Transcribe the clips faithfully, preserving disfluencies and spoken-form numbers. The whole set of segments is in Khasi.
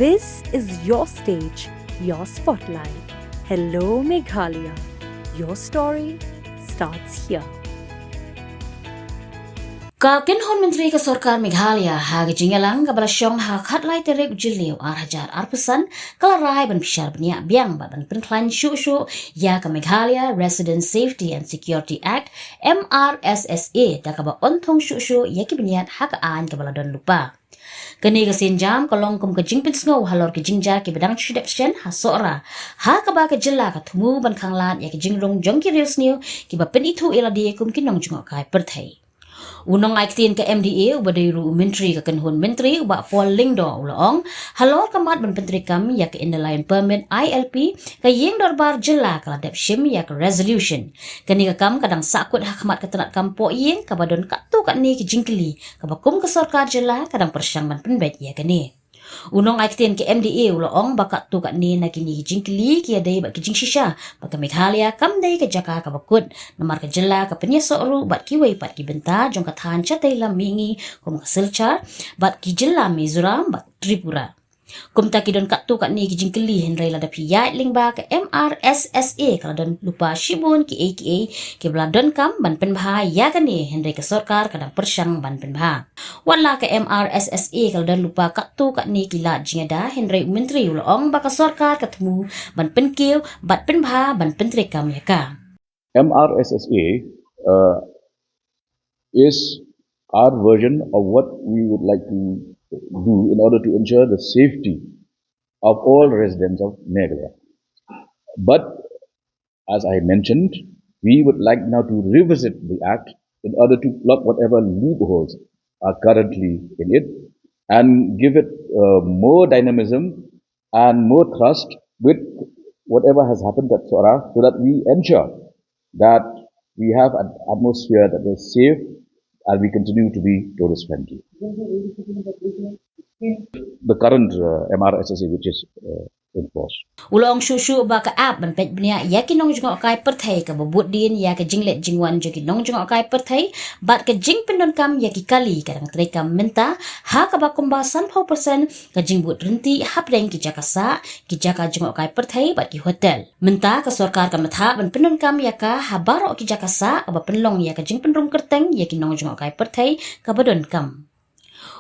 This is your stage, your spotlight. Hello, Meghalaya. Your story starts here. Ka kynhun myntri ka sorkar Meghalaya ha ka jingïalang kaba la shong ha ka khatlai tarik u Jylliew ar hajar arphew san ka la rai ban bishar bniah biang bad ban pynkhlaiñ shuh shuh ïa ka Meghalaya Resident Safety and Security Act, M R S S A, da kaba yn thung shuh shuh ïa ki bniat ha ka aiñ kaba la don lypa. Kane ka sienjam ka long kum ka jingpynsngew halor ki jingjia kiba dang shu dep shen ha Sohra, ha kaba ka jylla ka thmu ban khanglad ïa ka jingrung jong ki riewsniew kiba pynithuh ïa lade kum ki nongjngohkai pyrthei. U nongai ktien ka M D A uba dei ruh u myntri ka kynhun myntri, u Bah Paul Lyngdoh, u la ong halor ka mat ban pyntreikam ïa ka Inner Line Permit, I L P, ka ïing dorbar jylla ka la dep shim ïa ka resolution. Kane ka kam ka dang sahkut ha khmat ka tnat kam pohïing kaba don katto katne ki jingkylli kaba kum ka sorkar jylla ka dang pyrshang ban pynbeit ïa kane. U nongai ktien ka M D A u la ong ba katto katne na kine ki jingkylli ki ïadei bad ki jingshisha ba ka Meghalaya kam dei ka jaka kaba kut, namar ka jylla ka pynïasoh ruh bad kiwei pat ki bynta jong ka thaiñ shatei lam mihngi kum ka Silchar bad ki jylla Mizoram bad Tripura. Kumta ki don katto katne ki jingkylli, hynrei lada phi ïaid lyngba ka M R S S A ka la don lypa shibun kiei kiei kiba la donkam ban pynbha ïa kane, hynrei ka sorkar ka dang pyrshang ban pynbha. Wat la ka M R S S A ka la don lypa katto katne ki lad jingïada, hynrei u myntri u la ong ba ka sorkar ka thmu ban pynkiew bad pynbha ban pyntreikam ïa ka. M R S S A, uh, is our version of what we would like to do in order to ensure the safety of all residents of Meghalaya. But as I mentioned, we would like now to revisit the Act in order to plug whatever loopholes are currently in it and give it, uh, more dynamism and more thrust with whatever has happened at Sohra, so that we ensure that we have an atmosphere that is safe and we continue to be tourist friendly. The current, uh, M R S S A, which is, uh, in force. U la ong shuh shuh ba ka app ban peit bniah ïa ki nongjngohkai pyrthei kaba bud dien ïa ka jingleit jingwan jong ki nongjngohkai pyrthei bad ka jingpyndonkam ïa ki kali ka dang treikam mynta, ha kaba kumba sanphew percent ka jingbud rynti hapdeng ki jaka sah, ki jaka jngohkai pyrthei bad ki hotel. Mynta ka sorkar ka muthuh ban pyndonkam ïa ka ha baroh ki jaka sah, kaba pynlong ïa ka jingpynrung kyrteng ïa ki nongjngohkai pyrthei kaba donkam.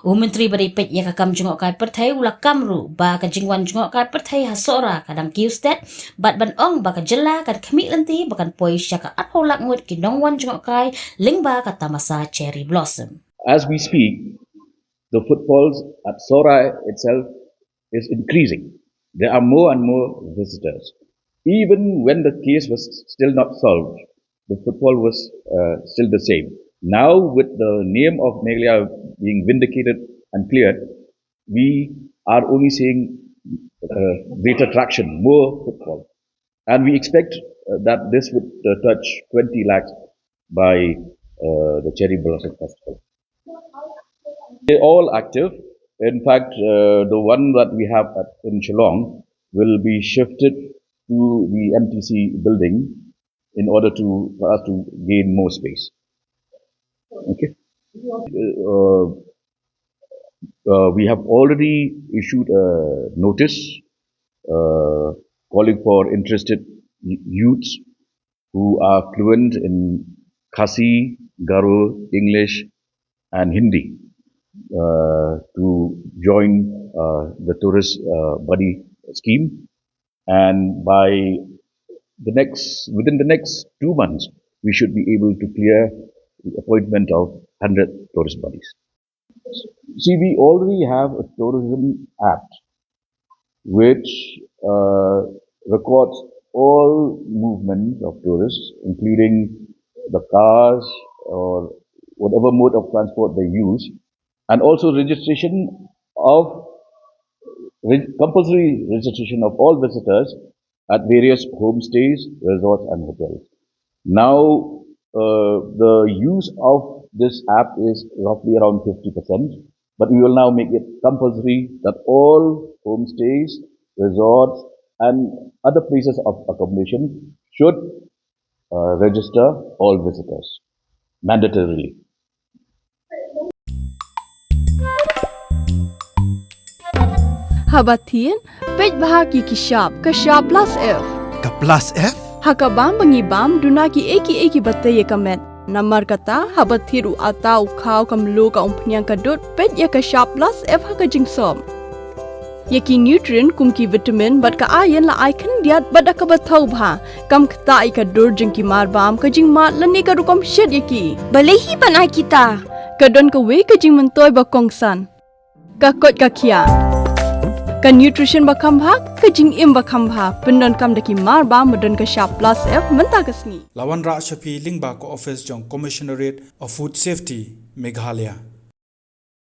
U myntri ba dei peit ïa ka kam jngohkai pyrthei u la kam ruh ba ka jingwan jngohkai pyrthei ha Sohra ka dang kiew stet, bad ban ong ba ka jylla kan khmih lynti ba kan poi sha ka arphew lak ngut ki nongwan jngohkai lyngba ka tamasa Cherry Blossom. As we speak, the footfalls at Sohra itself is increasing. There are more and more visitors. Even when the case was still not solved, the footfall was, uh, still the same. Now, with the name of Meghalaya being vindicated and cleared, we are only seeing, uh, greater traction, more footfall. And we expect, uh, that this would, uh, touch twenty lakhs by, uh, the Cherry Blossom Festival. They're all active. In fact, uh, the one that we have at, in Shillong will be shifted to the M T C building in order to, for us to gain more space. Okay. Uh, uh, we have already issued a notice, uh, calling for interested y-, youths who are fluent in Khasi, Garo, English, and Hindi, uh, to join, uh, the tourist, uh, buddy scheme. And by the next, within the next two months, we should be able to clear the appointment of hundred tourist buddies. See, we already have a tourism act which, uh, records all movements of tourists, including the cars or whatever mode of transport they use, and also registration of, re-, compulsory registration of all visitors at various homestays, resorts, and hotels. Now, uh, the use of this app is roughly around fifty percent, but we will now make it compulsory that all homestays, resorts, and other places of accommodation should, uh, register all visitors mandatorily. Haba thied, peit bha ïa ki shap, ka shap plus F. Ka plus F? Ha ka bam ba ngi bam, duna kiei kiei kiba tei ïa ka met. Namar kata, haba thied u atta, u khaw, ka mluh, ka umphniang, ka dud, peit ïa ka shap plus F ha ka jingsop. Ïa ki nutrient kum ki vitamin bad ka iron la ai khyndiat bad da kaba thaw bha. Kam ktah ïa ka dur jong ki marbam, ka jingmad lane ka rukom shet ïa ki. Balei hi ban ai kita? Ka don kawei ka jingmyntoi ba kongsan. Ka koit ka khiah. Ka nutrition ba kham bha, ka jingim ba kham bha. Pyndonkam da ki marbam ba don ka shap plus F mynta ka sngi. La wanrah sha phi lyngba ka office jong Commissionerate of Food Safety, Meghalaya.